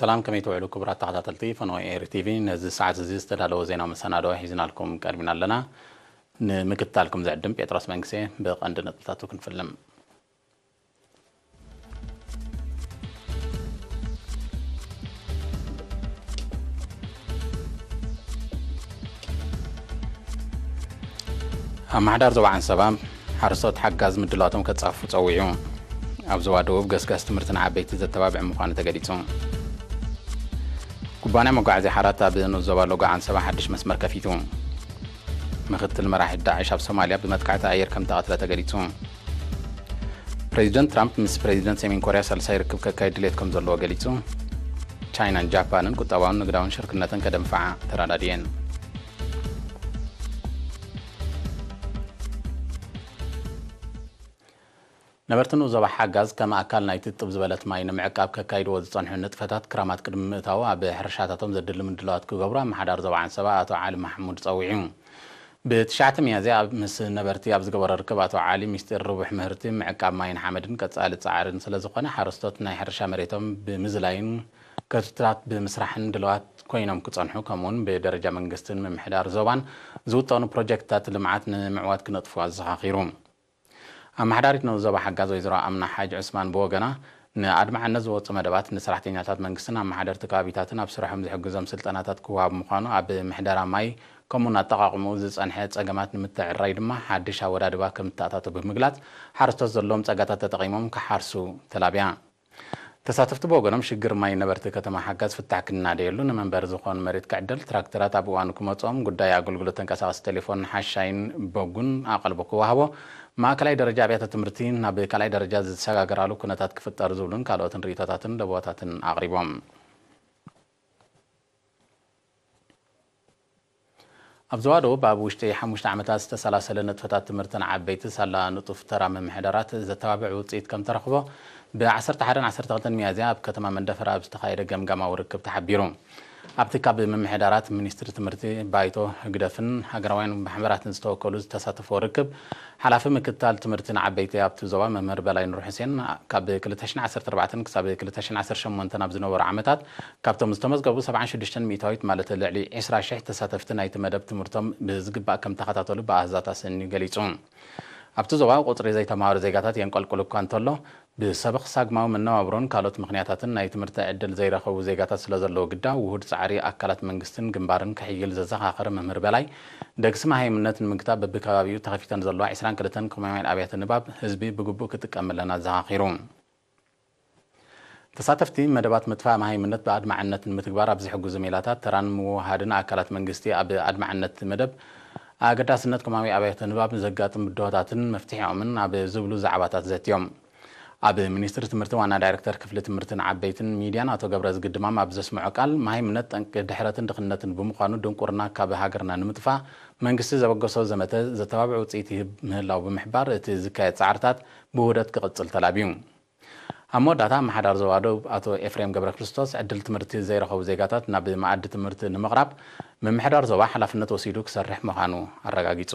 ሰላም፣ ከመይ ትውዕሉ ክቡራት ተኸታተልቲ ፈነወ ኤሪ ቲቪ? ነዚ ሰዓት እዚ ዝተዳለወ ዜና መሰናዶ ሒዝናልኩም ቀርቢና ኣለና። ንምክትታልኩም ዝዕድም ጴጥሮስ መንግስቴ። ብቐንዲ ነጥብታቱ ክንፍልም። ኣመሓዳር ዞባ ዓንሰባ ሓረስቶት ሓጋዝ ምድላቶም ከጻፉ ጸዊዑ። ኣብ ዞባ ደቡብ ገስጋስ ትምህርቲ ንዓበይቲ ዘተባብዕ ምዃኑ ተገሊጹ። ኩባንያ መጓዓዝያ ሓራት ኣብ ንኡስ ዞባ ሎጎ ዓንሰባ ሓድሽ መስመር ከፊቱ። ምክትል መራሒ ዳዕሽ ኣብ ሶማልያ ብመጥቃዕቲ ኣየር ከም ተቐትለ ተገሊጹ። ፕሬዚደንት ትራምፕ ምስ ፕሬዚደንት ሰሜን ኮርያ ሳልሳይ ርክብ ከካይድ ድሌት ከም ዘለዎ ገሊጹ። ቻይናን ጃፓንን ቁጠባውን ንግዳውን ሽርክነተን ከደንፍዓ ተራዳድየን። ነበርቲ ንኡስ ዞባ ሓጋዝ ከም ኣካል ናይቲ ጥብ ዝበለት ማይ ንምዕቃብ ከካይድዎ ዝጸንሑ ንጥፈታት ክራማት ቅድሚ ምእታዉ ኣብ ሕርሻታቶም ዘድሊ ምድላዋት ክገብሩ ኣመሓዳሪ ዞባ ዓንሰባ ኣቶ ዓሊ ማሕሙድ ጸዊዑ። ብ9 ሚያዝያ ኣብ ምስ ነበርቲ ኣብ ዝገበሮ ርክብ ኣቶ ዓሊ ምስጢር ርቡሕ ምህርቲ ምዕቃብ ማይን ሓመድን ቀጻሊ ጻዕርን ስለ ዝኾነ ሓረስቶት ናይ ሕርሻ መሬቶም ብምዝላይን ክትትላት ብምስራሕን ድልዋት ኮይኖም ክጸንሑ ከምኡውን ብደረጃ መንግስትን ምምሕዳር ዞባን ዝውጠኑ ፕሮጀክትታት ልምዓት ንምዕዋት ክነጥፉ ኣዘኻኺሩ። ኣመሓዳሪት ንኡስ ዞባ ሓጋዝ ወይዘሮ ኣምና ሓጅ ዑስማን ብወገና ንኣድማዕነት ዝወፁ መደባት ንሰራሕተኛታት መንግስትን ኣመሓደርቲ ከባቢታትን ኣብ ስርሖም ዝሕግዞም ስልጠናታት ክወሃብ ምዃኑ ኣብ ምሕደራ ማይ ከምኡን ኣጠቓቕምኡ ዝፀንሐ ፀገማት ንምትዕራይ ድማ ሓድሽ ኣወዳድባ ከም ዝተኣታቶ ብምግላፅ ሓረስቶት ዘለዎም ፀጋታት ተጠቒሞም ክሓርሱ ተላብያ። ተሳተፍቲ ብወገኖም ሽግር ማይ ነበርቲ ከተማ ሓጋዝ ፍታሕ ክናደየሉ ንመንበሪ ዝኾኑ መሬት ክዕደል ትራክተራት ኣብ እዋኑ ክመፅኦም ጉዳይ ኣገልግሎት ተንቀሳቐሲ ቴሌፎን ሓሻይን በጉን ኣቐልቦ ክወሃቦ ማእከላይ ደረጃ ኣብያተ ትምህርቲ ናብ ካልኣይ ደረጃ ዝሰጋገራሉ ኩነታት ክፍጠር ዝብሉን ካልኦትን ርእይቶታትን ለበዋታትን ኣቕሪቦም። ኣብ ዞባ ደቡብ ኣብ ውሽጢ ሓሙሽተ ዓመታት ዝተሰላሰለ ንጥፈታት ትምህርትን ዓበይቲ ሳላ ንጡፍ ተራ ምምሕዳራት ዘተባብዕ ውፅኢት ከም ተረኽቦ ብ11ን 12 ሚያዝያ ኣብ ከተማ መንደፈራ ኣብ ዝተኻየደ ገምጋማዊ ርክብ ተሓቢሩ። ኣብቲ ካብ ምምሕዳራት ሚኒስትሪ ትምህርቲ፣ ባይቶ፣ ህግደፍን ሃገራውያን ማሕበራትን ዝተወከሉ ዝተሳተፈ ርክብ ሓላፊ ምክትታል ትምህርቲ ንዓበይቲ ኣብቲ ዞባ መምህር በላይ ኑር ሕሴን ካብ 2014 ክሳብ 2018 ኣብ ዝነበሩ ዓመታት ካብቶም ዝተመዝገቡ 76 ሚእታዊት ማለት ልዕሊ 20,000 ተሳተፍቲ ናይቲ መደብ ትምህርቶም ብዝግባእ ከም ተኸታተሉ ብኣሃዛት ኣሰንዩ ገሊጹ። ኣብቲ ዞባ ቁጽሪ ዘይተማሃሩ ዜጋታት የንቆልቁል እኳ እንተሎ ብሰበኽ ሳግማዊ መነባብሮን ካልኦት ምኽንያታትን ናይ ትምህርቲ ዕድል ዘይረኸቡ ዜጋታት ስለ ዘለዉ ግዳ ውሁድ ጻዕሪ ኣካላት መንግስትን ግንባርን ክሕይል ዘዘኻኸረ መምህር በላይ ደግሲ መሃይምነት ንምግታእ በብከባቢኡ ተኸፊተን ዘለዋ 22 ኮማውያን ኣብያተ ንባብ ህዝቢ ብግቡእ ክጥቀመለን ኣዘኻኺሩ። ተሳተፍቲ መደባት ምጥፋእ መሃይምነት ብኣድማዕነት ንምትግባር ኣብ ዝሕግዙ ሜላታት ተራን ምውሃድን ኣካላት መንግስቲ ኣብ ኣድማዕነት መደብ ኣገዳስነት ኮማዊ ኣብያተ ንባብ ዘጋጥም ብድሆታትን መፍትሒኦምን ኣብ ዝብሉ ዛዕባታት ዘትዮም። ኣብ ሚኒስትሪ ትምህርቲ ዋና ዳይሬክተር ክፍሊ ትምህርትን ዓበይትን ሚድያን ኣቶ ገብረ ዝግድማም ኣብ ዘስምዖ ቃል መሃይምነት ጠንቂ ድሕረትን ድኽነትን ብምዃኑ ድንቁርና ካብ ሃገርና ንምጥፋእ መንግስቲ ዘበገሶ ዘመተ ዘተባብዕ ውፅኢት ይህብ ምህላው ብምሕባር እቲ ዝካየድ ፃዕርታት ብውህደት ክቕፅል ተላብዩ። ኣብ መወዳእታ ኣመሓዳሪ ዞባ ደቡብ ኣቶ ኤፍሬም ገብረ ክርስቶስ ዕድል ትምህርቲ ዘይረኸቡ ዜጋታት ናብ መኣዲ ትምህርቲ ንምቕራብ ምምሕዳር ዞባ ሓላፍነት ወሲዱ ክሰርሕ ምዃኑ ኣረጋጊጹ።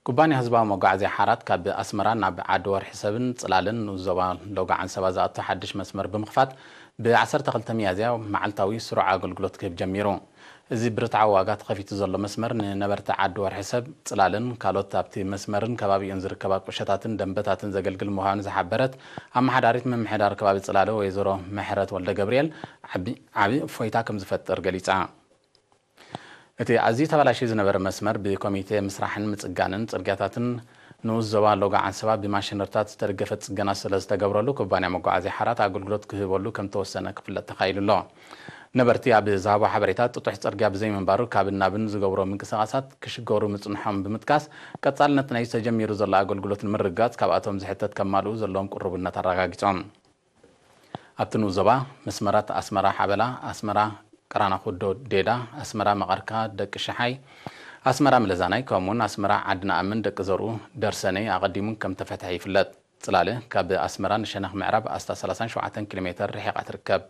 ኩባንያ ህዝባዊ መጓዓዝያ ሓራት ካብ ኣስመራ ናብ ዓዲ ወርሒ ሰብን ጽላልን ንኡስ ዞባ ሎጋ ዓንሰባ ዝኣቱ ሓድሽ መስመር ብምኽፋት ብ12 ሚያዝያ መዓልታዊ ስሩዕ ኣገልግሎት ክህብ ጀሚሩ። እዚ ብርትዓዊ ዋጋ ተኸፊቱ ዘሎ መስመር ንነበርቲ ዓዲ ወርሒ ሰብ፣ ጽላልን ካልኦት ኣብቲ መስመርን ከባቢኡን ዝርከባ ቁሸታትን ደንበታትን ዘገልግል ምዃኑ ዝሓበረት ኣመሓዳሪት ምምሕዳር ከባቢ ጽላለ ወይዘሮ ምሕረት ወልደ ገብርኤል ዓቢ ዓቢ እፎይታ ከም ዝፈጥር ገሊጻ። እቲ ኣዝዩ ተበላሽዩ ዝነበረ መስመር ብኮሚቴ ምስራሕን ምጽጋንን ጽርግያታትን ንኡስ ዞባ ሎጋ ዓንሰባ ብማሽነሪታት ዝተደገፈ ጽገና ስለ ዝተገብረሉ ኩባንያ መጓዓዝያ ሓራት ኣገልግሎት ክህበሉ ከም ተወሰነ ክፍለጥ ተኻኢሉ ኣሎ። ነበርቲ ኣብ ዝሃቦ ሓበሬታ ጥጡሕ ጽርግያ ብዘይምንባሩ ካብን ናብን ዝገብሮ ምንቅስቓሳት ክሽገሩ ምጽንሖም ብምጥቃስ ቀጻልነት ናይ ተጀሚሩ ዘሎ ኣገልግሎት ንምርግጋጽ ካብኣቶም ዝሕተት ከማልኡ ዘለዎም ቅሩብነት ኣረጋጊጾም። ኣብቲ ንኡስ ዞባ መስመራት ኣስመራ ሓበላ፣ ኣስመራ ቅራናኹዶ ዴዳ፣ ኣስመራ መቐርካ ደቂ ሽሓይ፣ ኣስመራ ምለዛናይ ከምኡውን ኣስመራ ዓዲ ነኣምን ደቂ ዘርኡ ደርሰነይ ኣቐዲሙ ከም ተፈትሐ ይፍለጥ። ጽላለ ካብ ኣስመራ ንሸነኽ ምዕራብ ኣስታት 37 ኪሎ ሜተር ርሒቓ ትርከብ።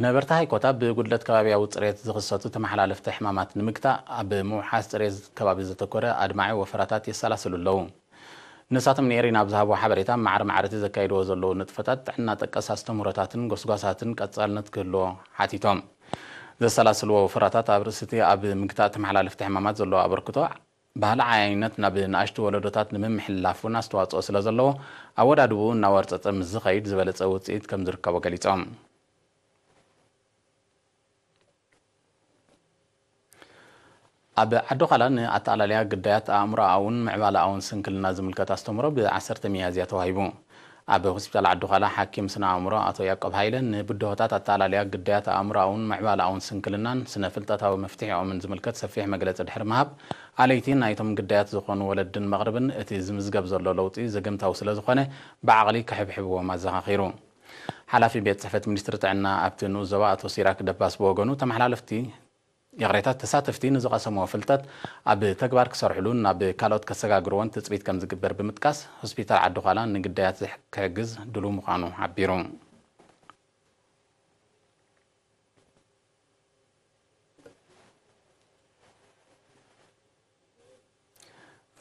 ነበርቲ ሃይኮታ ብጉድለት ከባብያዊ ጽሬት ዝኽሰቱ ተመሓላለፍቲ ሕማማት ንምግታእ ኣብ ምውሓስ ጽሬት ከባቢ ዘተኮረ ኣድማዒ ወፈራታት የሰላስሉ ኣለዉ። ንሳቶም ንኤሪና ኣብ ዝሃብዎ ሓበሬታ፣ ማዕረ ማዕረ እቲ ዘካይድዎ ዘለዉ ንጥፈታት ጥዕና ጠቀስ ኣስተምህሮታትን ጎስጓሳትን ቀጻልነት ክህልዎ ሓቲቶም። ዘሰላስልዎ ወፈራታት ኣብ ርእሲ እቲ ኣብ ምግታእ ተመሓላለፍቲ ሕማማት ዘለዎ ኣበርክቶ፣ ባህሊ ዓያይነት ናብ ንኣሽቱ ወለዶታት ንምምሕልላፍ እውን ኣስተዋጽኦ ስለ ዘለዎ፣ ኣወዳድብኡ እናወርጸጸ ምስ ዝኸይድ ዝበለጸ ውጽኢት ከም ዝርከቦ ገሊጾም። ኣብ ዓዲ ዃላ ንኣተኣላልያ ግዳያት ኣእምሮኣውን ምዕባለኣውን ስንክልና ዝምልከት ኣስተምህሮ ብ ዓሰርተ ሚያዝያ ተዋሂቡ። ኣብ ሆስፒታል ዓዲ ዃላ ሓኪም ስነ ኣእምሮ ኣቶ ያዕቆብ ሃይለ ንብድሆታት ኣተኣላልያ ግዳያት ኣእምሮኣውን ምዕባለኣውን ስንክልናን ስነ ፍልጠታዊ መፍትሒኦምን ዝምልከት ሰፊሕ መግለጺ ድሕሪ ምሃብ፣ ኣለይቲ ናይቶም ግዳያት ዝኾኑ ወለድን መቕርብን እቲ ዝምዝገብ ዘሎ ለውጢ ዘገምታዊ ስለ ዝኾነ ብዓቕሊ ክሕብሕብዎም ኣዘኻኺሩ። ሓላፊ ቤት ጽሕፈት ሚኒስትሪ ጥዕና ኣብቲ ንኡስ ዞባ ኣቶ ሲራክ ደባስ ብወገኑ፣ ተመሓላለፍቲ፣ ይቕሬታ፣ ተሳተፍቲ ንዝቐሰምዎ ፍልጠት ኣብ ተግባር ክሰርሕሉን ናብ ካልኦት ከሰጋግርዎን ትጽቢት ከም ዝግበር ብምጥቃስ፣ ሆስፒታል ዓዲ ዃላ ንግዳያት ክሕግዝ ድሉው ምዃኑ ሓቢሩ።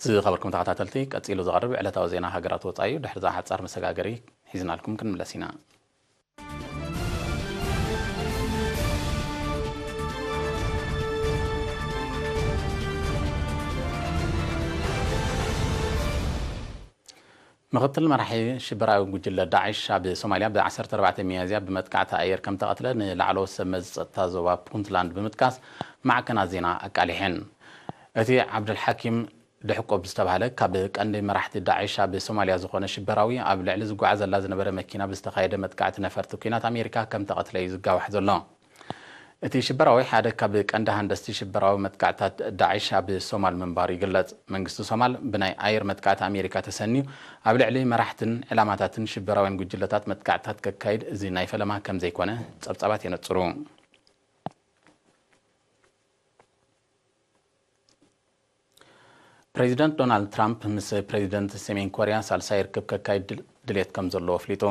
ዝኸበርኩም ተኸታተልቲ፣ ቀጺሉ ዝቐርብ ዕለታዊ ዜና ሃገራት ወጻኢ እዩ። ድሕሪ እዛ ሓጻር መሰጋገሪ ሒዝናልኩም ክንምለስ ኢና። ምኽትል መራሒ ሽበራዊ ጉጅለ ዳዕሽ ኣብ ሶማልያ ብ ዓሰርተ ኣርባዕተ ሚያዝያ ብመጥቃዕቲ ኣየር ከም ተቐትለ ንላዕለዎት ሰብ መዚ ጸጥታ ዞባ ፑንትላንድ ብምጥቃስ ማዕከናት ዜና ኣቃሊሐን። እቲ ዓብዱልሓኪም ድሕቆብ ዝተባህለ ካብ ቀንዲ መራሕቲ ዳዕሽ ኣብ ሶማልያ ዝኾነ ሽበራዊ፣ ኣብ ልዕሊ ዝጓዓዘላ ዝነበረ መኪና ብዝተኻየደ መጥቃዕቲ ነፈርቲ ኲናት ኣሜሪካ ከም ተቐትለ እዩ ዝጋዋሕ ዘሎ። እቲ ሽበራዊ ሓደ ካብ ቀንዲ ሃንደስቲ ሽበራዊ መጥቃዕታት ዳዕሽ ኣብ ሶማል ምንባሩ ይግለጽ። መንግስቲ ሶማል ብናይ ኣየር መጥቃዕቲ ኣሜሪካ ተሰንዩ ኣብ ልዕሊ መራሕትን ዕላማታትን ሽበራውያን ጉጅለታት መጥቃዕትታት ከካይድ እዚ ናይ ፈለማ ከም ዘይኮነ ጸብጻባት የነጽሩ። ፕሬዚደንት ዶናልድ ትራምፕ ምስ ፕሬዚደንት ሰሜን ኮርያ ሳልሳይ ርክብ ከካይድ ድል-፣ ድሌት ከም ዘለዎ ኣፍሊጡ።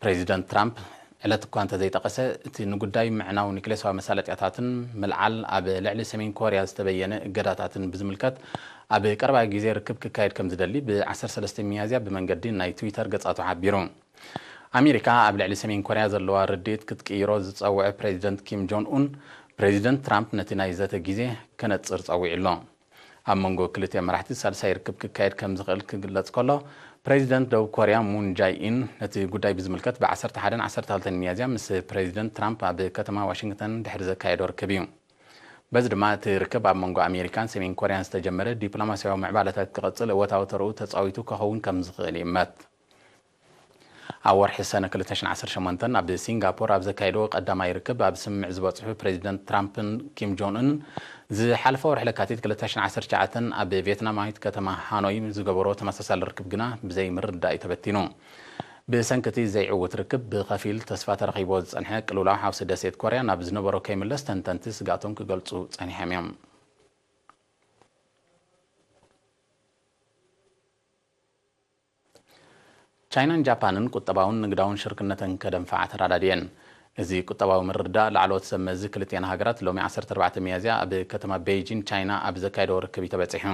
ፕሬዚደንት ትራምፕ ዕለት እኳ እንተዘይጠቐሰ፣ እቲ ንጉዳይ ምዕናው ኒክሌሳዊ መሳለጥያታትን ምልዓል ኣብ ልዕሊ ሰሜን ኮርያ ዝተበየነ እገዳታትን ብዝምልከት ኣብ ቀረባ ግዜ ርክብ ክካየድ ከም ዝደሊ ብ ዓሰርተ ሰለስተ ሚያዝያ ብመንገዲ ናይ ትዊተር ገጻቱ ሓቢሩ። ኣሜሪካ ኣብ ልዕሊ ሰሜን ኮርያ ዘለዋ ርድኢት ክትቅይሮ ዝጸውዐ ፕሬዚደንት ኪም ጆን ኡን፣ ፕሬዚደንት ትራምፕ ነቲ ናይ ዘተ ግዜ ከነጽር ጸዊዑ ኣሎ። ኣብ መንጎ ክልቲኦም መራሕቲ ሳልሳይ ርክብ ክካየድ ከም ዝኽእል ክግለጽ ከሎ፣ ፕሬዚደንት ደቡብ ኮርያ ሙን ጃይ ኢን ነቲ ጉዳይ ብዝምልከት ብ ዓሰርተ ሓደን ዓሰርተ ክልተን ሚያዝያ ምስ ፕሬዚደንት ትራምፕ ኣብ ከተማ ዋሽንግተን ድሕሪ ዘካየዶ ርክብ እዩ። በዚ ድማ እቲ ርክብ ኣብ መንጎ ኣሜሪካን ሰሜን ኮርያን ዝተጀመረ ዲፕሎማስያዊ ምዕባለታት ክቕጽል እወታዊ ተርኡ ተጻዊቱ ክኸውን ከም ዝኽእል ይእመት። ኣብ ወርሒ ሰነ ክልተ ሽሕን ዓሰርተ ሸሞንተን ኣብ ሲንጋፖር ኣብ ዘካየድዎ ቀዳማይ ርክብ ኣብ ስምምዕ ዝበጽሑ ፕሬዚደንት ትራምፕን ኪም ጆን ኡንን፣ ዝሓለፈ ወርሒ ለካቲት ክልተ ሽሕን ዓሰርተ ትሽዓተን ኣብ ቬትናማዊት ከተማ ሃኖይ ዝገበሮ ተመሳሳሊ ርክብ ግና ብዘይ ምርድዳእ እዩ ተበቲኑ። ብሰንኪ እቲ ዘይዕዉት ርክብ ብኸፊል ተስፋ ተረኺብዎ ዝጸንሐ ቅልውላው ሓውሲ ደሴት ኮርያ ናብ ዝነበሮ ከይምለስ ተንተንቲ ስግኣቶም ክገልጹ ጸኒሖም እዮም። ቻይናን ጃፓንን ቁጠባውን ንግዳውን ሽርክነተን ከደንፍዓ ተረዳድየን። እዚ ቁጠባዊ ምርድዳእ ላዕለዎት ሰብ መዚ ክልቲኣን ሃገራት ሎሚ ዓሰርተ ኣርባዕተ ሚያዝያ ኣብ ከተማ ቤይጂን ቻይና ኣብ ዘካየደዎ ርክብ እዩ ተበጺሑ።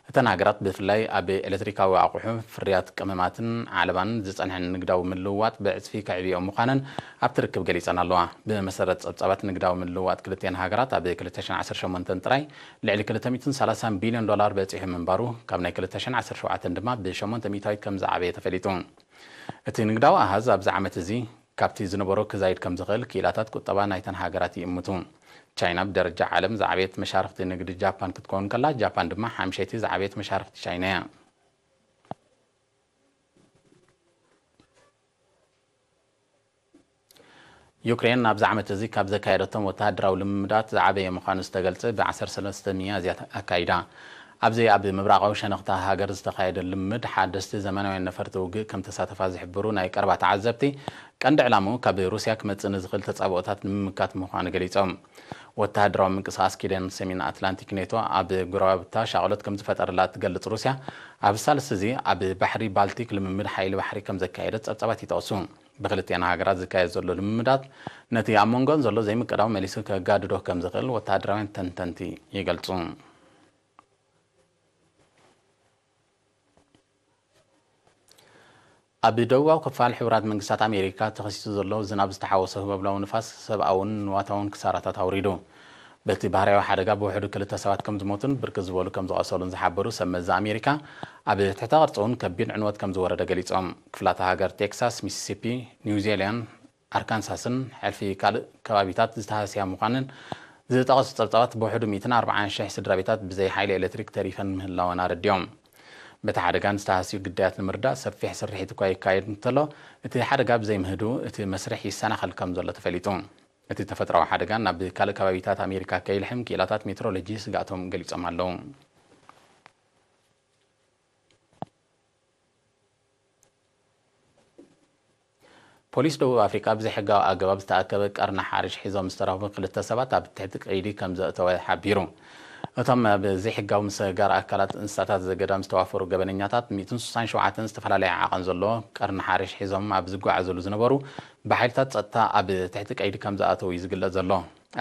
እተን ሃገራት ብፍላይ ኣብ ኤሌክትሪካዊ ኣቑሑ፣ ፍርያት ቀመማትን ዓለባን ዝጸንሐን ንግዳዊ ምልውዋጥ ብዕጽፊ ከዕብዮ ምዃነን ኣብቲ ርክብ ገሊጸን ኣለዋ። ብመሰረት ጸብጻባት ንግዳዊ ምልውዋጥ ክልቲኣን ሃገራት ኣብ ክልተ ሽሕን ዓሰርተ ሸሞንተን ጥራይ ልዕሊ ክልተ ሚእትን ሰላሳን ቢልዮን ዶላር በጺሑ ምንባሩ፣ ካብ ናይ ክልተ ሽሕን ዓሰርተ ሸውዓተን ድማ ብ ሸሞንተ ሚእታዊት ከም ዝዓበየ ተፈሊጡ። እቲ ንግዳዊ ኣሃዝ ኣብዚ ዓመት እዚ ካብቲ ዝነበሮ ክዛይድ ከም ዝኽእል ክኢላታት ቁጠባ ናይተን ሃገራት ይእምቱ። ቻይና ብደረጃ ዓለም ዝዓበየት መሻርኽቲ ንግዲ ጃፓን ክትከውን ከላ፣ ጃፓን ድማ ሓምሸይቲ ዝዓበየት መሻርኽቲ ቻይና እያ። ዩክሬን ኣብዚ ዓመት እዚ ካብ ዘካየደቶም ወተሃደራዊ ልምምዳት ዝዓበየ ምዃኑ ዝተገልጸ ብ ዓሰርተ ሰለስተ ሚያዝያ ኣካይዳ። ኣብዚ ኣብ ምብራቓዊ ሸነኽታ ሃገር ዝተኻየደ ልምምድ፣ ሓደስቲ ዘመናውያን ነፈርቲ ውግእ ከም ተሳተፋ ዝሕብሩ ናይ ቀረባ ተዓዘብቲ፣ ቀንዲ ዕላምኡ ካብ ሩስያ ክመጽእ ንዝኽእል ተጻብኦታት ንምምካት ምዃኑ ገሊጾም። ወተሃደራዊ ምንቅስቓስ ኪዳን ሰሜን ኣትላንቲክ ኔቶ ኣብ ጎረባብታ ሻቕሎት ከም ዝፈጠረላ እትገልጽ ሩስያ፣ ኣብ ሳልስቲ እዚ ኣብ ባሕሪ ባልቲክ ልምምድ ሓይሊ ባሕሪ ከም ዘካየደት ጸብጻባት ይጠቕሱ። ብክልቲኣን ሃገራት ዝካየድ ዘሎ ልምምዳት ነቲ ኣብ መንጎን ዘሎ ዘይምቅዳው መሊሱ ከጋድዶ ከም ዝኽእል ወተሃደራውያን ተንተንቲ ይገልጹ። ኣብ ደቡባዊ ክፋል ሕቡራት መንግስታት ኣሜሪካ ተኸሲቱ ዘሎ ዝናብ ዝተሓወሶ ህቦብላዊ ንፋስ ሰብኣውን ንዋታውን ክሳራታት ኣውሪዱ። በቲ ባህርያዊ ሓደጋ ብውሕዱ ክልተ ሰባት ከም ዝሞቱን ብርክት ዝበሉ ከም ዝቐሰሉን ዝሓበሩ ሰብ መዚ ኣሜሪካ፣ ኣብ ትሕተ ቅርጺ እውን ከቢድ ዕንወት ከም ዝወረደ ገሊጾም። ክፍላተ ሃገር ቴክሳስ፣ ሚሲሲፒ፣ ኒውዚላንድ፣ ኣርካንሳስን ሕልፊ ካልእ ከባቢታት ዝተሃስያ ምዃነን ዝጠቐሱ ጸብጻባት፣ ብውሕዱ ሚእትን ኣርባዓን ሽሕ ስድራ ቤታት ብዘይ ሓይሊ ኤሌክትሪክ ተሪፈን ምህላወን ኣረዲኦም። በቲ ሓደጋ ንዝተሃስዩ ግዳያት ንምርዳእ ሰፊሕ ስርሒት እኳ ይካየድ እንተሎ፣ እቲ ሓደጋ ብዘይምህዱ እቲ መስርሕ ይሰናኸል ከም ዘሎ ተፈሊጡ። እቲ ተፈጥሮኣዊ ሓደጋ ናብ ካልእ ከባቢታት ኣሜሪካ ከይልሕም ክኢላታት ሜትሮሎጂ ስግኣቶም ገሊጾም ኣለዉ። ፖሊስ ደቡብ ኣፍሪቃ ብዘይሕጋዊ ኣገባብ ዝተኣከበ ቀርኒ ሓሪሽ ሒዞም ዝተረኽቡ ክልተ ሰባት ኣብ ትሕቲ ቀይዲ ከም ዘእተወ ሓቢሩ። እቶም ኣብ ዘይሕጋዊ ምስግጋር ኣካላት እንስሳታት ዘገዳም ዝተዋፈሩ ገበነኛታት ሚእትን ስሳን ሸውዓተን ዝተፈላለየ ዓቐን ዘለዎ ቀርኒ ሓሪሽ ሒዞም ኣብ ዝጓዓዘሉ ዝነበሩ ብሓይልታት ጸጥታ ኣብ ትሕቲ ቀይዲ ከም ዝኣተዉ እዩ ዝግለጽ ዘሎ።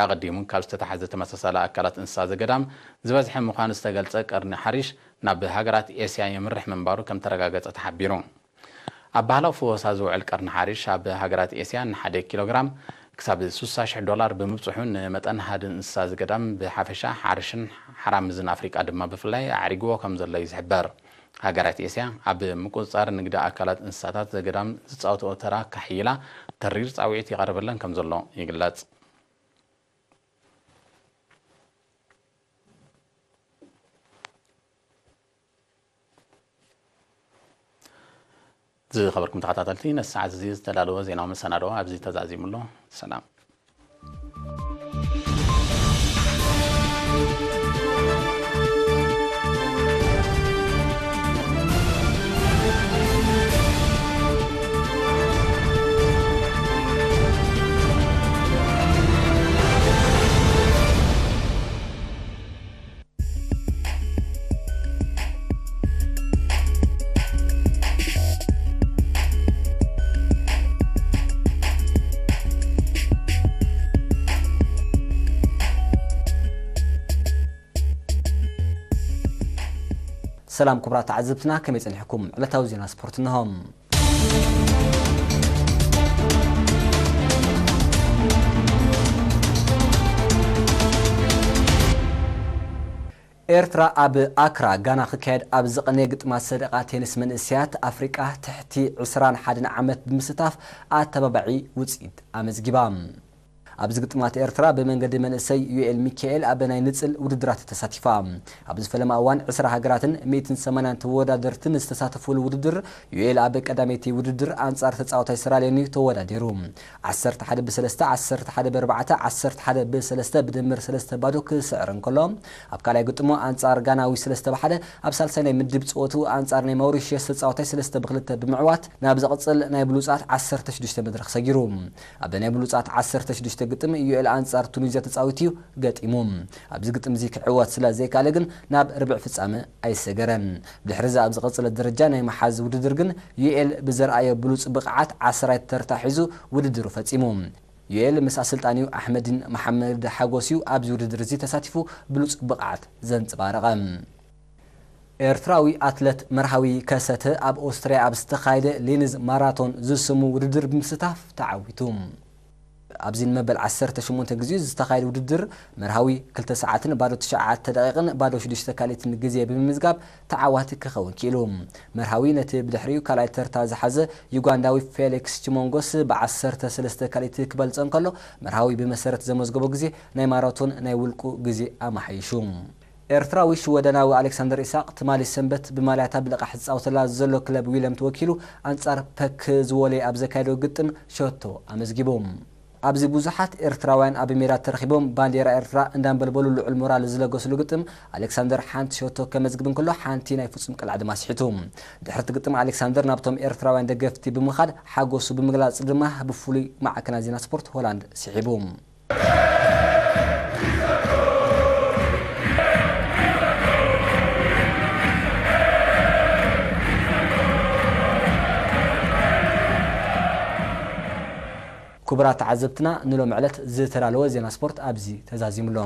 ኣቐዲሙ ካብ ዝተታሕዘ ተመሳሳሊ ኣካላት እንስሳ ዘገዳም ዝበዝሐ ምዃኑ ዝተገልጸ ቀርኒ ሓሪሽ ናብ ሃገራት ኤስያ የምርሕ ምንባሩ ከም ተረጋገጸ ተሓቢሩ። ኣብ ባህላዊ ፍወሳ ዝውዕል ቀርኒ ሓሪሽ ኣብ ሃገራት ኤስያ ንሓደ ኪሎ ግራም ክሳብ ስሳ ሽሕ ዶላር ብምብጽሑ፣ ንመጠን ሃድን እንስሳ ዘገዳም ብሓፈሻ፣ ሓርሽን ሓራምዝን ኣፍሪቃ ድማ ብፍላይ ኣዕሪግዎ ከም ዘሎ እዩ ዝሕበር። ሃገራት ኤስያ ኣብ ምቁጽጻር ንግዲ ኣካላት እንስሳታት ዘገዳም ዝጻወትኦ ተራ ከሕይላ ተሪር ጻውዒት ይቐርበለን ከም ዘሎ ይግለጽ። ዝኸበርኩም ተኸታተልቲ፣ ነዚ ሰዓት እዚ ዝተዳለወ ዜናዊ መሰናድኦ ኣብዚ ተዛዚሙ ኣሎ። ሰላም። ሰላም ክቡራት ተዓዘብትና፣ ከመይ ጸኒሕኩም? ዕለታዊ ዜና ስፖርት እንሆ። ኤርትራ ኣብ ኣክራ ጋና ክካየድ ኣብ ዝቐነየ ግጥማት ሰደቓ ቴኒስ መንእሰያት ኣፍሪቃ ትሕቲ ዕስራን ሓደን ዓመት ብምስታፍ ኣተባባዒ ውጽኢት ኣመዝጊባ። ኣብዚ ግጥማት ኤርትራ ብመንገዲ መንእሰይ ዩኤል ሚካኤል ኣብ ናይ ንጽል ውድድራት ተሳቲፋ። ኣብዚ ፈለማ እዋን ዕስራ ሃገራትን ሚእትን ሰማንያን ተወዳደርትን ዝተሳተፉሉ ውድድር፣ ዩኤል ኣብ ቀዳመይቲ ውድድር ኣንጻር ተጻዋታይ ሰራልዮን እዩ ተወዳዲሩ። ዓሰርተ ሓደ ብሰለስተ፣ ዓሰርተ ሓደ ብኣርባዕተ፣ ዓሰርተ ሓደ ብሰለስተ፣ ብድምር ሰለስተ ባዶ ክስዕር እንከሎ፣ ኣብ ካልኣይ ግጥሙ ኣንጻር ጋናዊ ሰለስተ ብሓደ፣ ኣብ ሳልሳይ ናይ ምድብ ጸወቱ ኣንጻር ናይ ማውሪሽየስ ተጻዋታይ ሰለስተ ብክልተ ብምዕዋት ናብ ዝቕጽል ናይ ብሉጻት ዓሰርተ ሽዱሽተ መድረኽ ሰጊሩ። ኣብ ናይ ብሉጻት ዓሰርተ ሽዱሽተ ግጥም ዩኤል ኣንጻር ቱኒዝያ ተጻዊቱ እዩ ገጢሙ። ኣብዚ ግጥም እዚ ክዕወት ስለ ዘይከኣለ ግን ናብ ርብዕ ፍጻመ ኣይሰገረን። ብድሕሪ እዚ ኣብ ዝቐጸለ ደረጃ ናይ መሓዝ ውድድር ግን ዩኤል ብዘርኣዮ ብሉጽ ብቕዓት ዓስራይ ተርታ ሒዙ ውድድሩ ፈጺሙ። ዩኤል ምስ ኣሰልጣኒኡ ኣሕመዲን መሓመድ ሓጎስ እዩ ኣብዚ ውድድር እዚ ተሳቲፉ ብሉጽ ብቕዓት ዘንጸባረቐ። ኤርትራዊ ኣትለት መርሃዊ ከሰተ ኣብ ኦስትርያ ኣብ ዝተኻየደ ሊንዝ ማራቶን ዝስሙ ውድድር ብምስታፍ ተዓዊቱ። ኣብዚ ንመበል ዓሰርተ ሸሞንተ ግዜኡ ዝተኻየደ ውድድር መርሃዊ ክልተ ሰዓትን ባዶ ትሽዓተ ደቂቕን ባዶ ሽዱሽተ ካልኢትን ግዜ ብምምዝጋብ ተዓዋቲ ክኸውን ክኢሉ። መርሃዊ ነቲ ብድሕሪኡ ካልኣይ ተርታ ዝሓዘ ዩጋንዳዊ ፌሊክስ ቺሞንጎስ ብዓሰርተ ሰለስተ ካልኢት ክበልጾ እንከሎ፣ መርሃዊ ብመሰረት ዘመዝገቦ ግዜ ናይ ማራቶን ናይ ውልቁ ግዜ ኣማሓይሹ። ኤርትራዊ ሽወደናዊ ኣሌክሳንደር ኢሳቕ ትማሊ ሰንበት ብማልያታ ብልቓሕ ዝጻወተላ ዘሎ ክለብ ዊለም ተወኪሉ ኣንጻር ፐክ ዝወለየ ኣብ ዘካየዶ ግጥም ሸቶ ኣመዝጊቡ። ኣብዚ ብዙሓት ኤርትራውያን ኣብ ሜዳ ተረኺቦም ባንዴራ ኤርትራ እንዳንበልበሉ ልዑል ሞራል ዝለገስሉ ግጥም፣ ኣሌክሳንደር ሓንቲ ሸቶ ከመዝግብ እንከሎ ሓንቲ ናይ ፍጹም ቅልዓ ድማ ስሒቱ። ድሕሪ እቲ ግጥም ኣሌክሳንደር ናብቶም ኤርትራውያን ደገፍቲ ብምኻድ ሓጎሱ ብምግላጽ ድማ ብፍሉይ ማዕከናት ዜና ስፖርት ሆላንድ ስሒቡ። ክቡራት ተዓዘብትና፣ ንሎም ዕለት ዝተዳለወ ዜና ስፖርት ኣብዚ ተዛዚሙ ኣሎ።